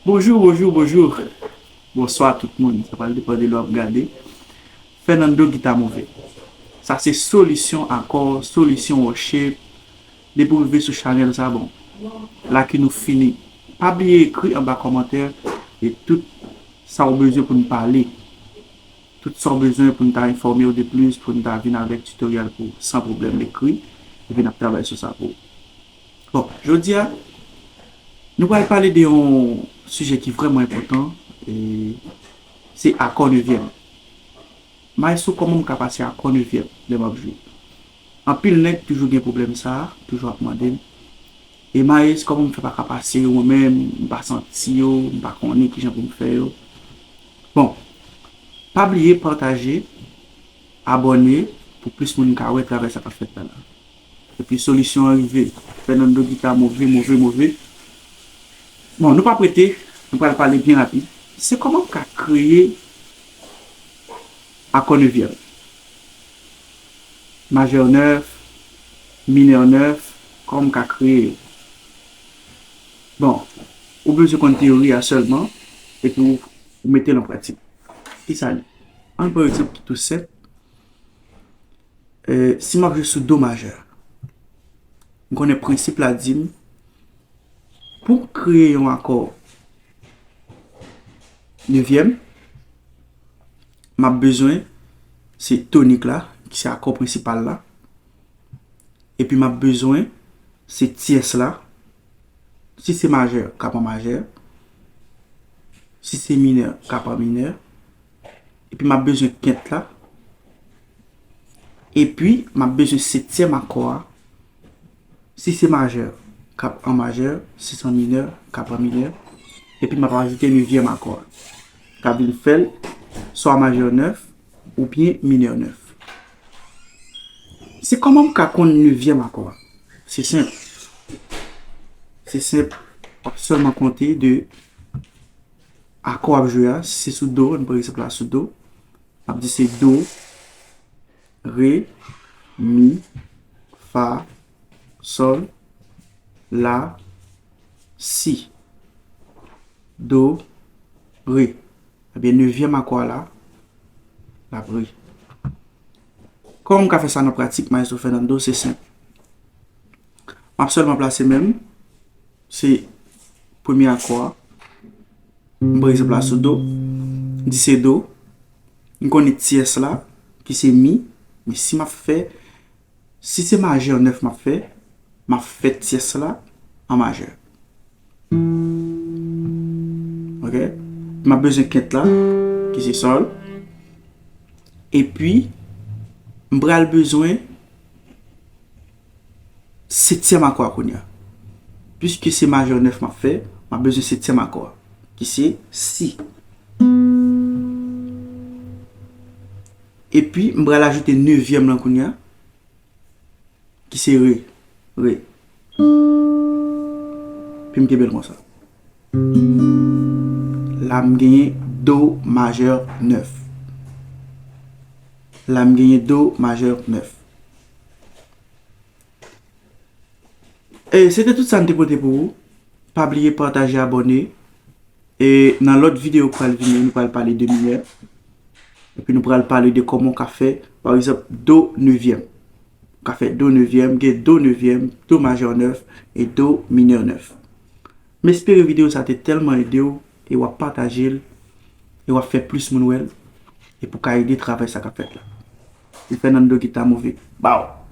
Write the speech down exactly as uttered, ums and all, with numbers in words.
Bonjou, bonjou, bonjou. Bonswa tout moun. Sa pral depann de lè w ap gade. Fernando Guitar Movie. Sa se solisyon akò, solisyon worship. Depi w rive sou chanèl sa, bon. La ke nou fini. Pa bliye ekri anba kòmantè e tout sa w bezwen pou n pale. Tout sa w bezwen pou n ta enfòme w de plis, pou n ta vin avèk tutorial pou w san pwoblèm, ekri, epi n ap travay sou sa pou ou. Bon, jodi a, nou pral pale de yon sijè ki vrèman enpòtan, e se akò nevyèm. Maestro, kòman m ka pase akò nevyèm lè m ap jwe? Anpil nèg toujou gen pwoblèm sa a, toujou ap mande m, e Maes, kòman m fè pa ka pase yo, mwen menm, m pa santi yo, m pa konnen kijan pou m fè yo. Bon, pa bliye pataje, abòne, pou plis moun ka wè travay sa k ap fèt la la. Epi solisyon an rive. Fernando Guitar Movie, Movie, Movie. Bon, nou p ap rete, nou pral pale byen rapid. Se kòman m ka kreye akò nevyèm. Majè nèf, minè nèf, kòman m ka kreye yo? Bon, ou bezwen konn teyori a sèlman, epi ou, ou mete l an pratik. Kisa l ye? Ann pran yon egzanp ki tou senp. Eh, si m ap jwe sou do majè, m konnen prensip la di m, pou m kreye yon akò nevyèm, m ap bezwen se tonik la, ki se akò prensipal la, epi m ap bezwen se tyès la, si se majè, ka pran majè, si se minè, ka pran minè, epi m ap bezwen kent la, epi m ap bezwen setyèm akò a, si se majè, k ap an majè, si se an minè, k ap an minè, epi m ap ajoute nevyèm akò a, k ap vin fè l swa majè nèf oubyen minè nèf. Se kòman m ka konn nevyèm akò a? Se senp. Se senp. W ap sèlman konte de akò w ap jwe a. Si se sou do, ann pran egzanp la sou do. M ap di se do, re, mi, fa, sòl, la, si. Do, re. Ebyen, nevyèm akò a la, l ap re. Kòman m ka fè sa nan pratik, Maestro Fernando? Se senp. M ap sèlman plase men m, se premye akò a. M pran egzanp la sou do. M di se do. M konnen tyès la, ki se mi. Men si m ap fè, si se majè nèf m ap fè, m ap fè tyès la an majè. Ok? M ap bezwen kent la, ki se sòl. Epi, m pral bezwen setyèm akò a kounye a. Piske se majè nèf m ap fè, m ap bezwen setyèm akò a, ki se si. Epi, m pral ajoute nevyèm lan kounye a, ki se re. Re. Epi m kenbe l konsa. La, m genyen do majè nèf. La, m genyen do majè nèf. E se te tout sa m te pote pou ou. Pa bliye pataje, abòne. E nan lòt videyo k pral vini, nou pral pale de minè. Epi nou pral pale de kòman w ka fè, pa egzanp, do nevyèm. Ou ka fè do nevyèm, gen do nevyèm, do majè nèf e do minè nèf. M espere videyo sa te tèlman ede w e w ap pataje l e w ap fè plis moun wè l e pou ka ede travay sa k ap fèt la. Se Fernando Guitar Movie. Baw!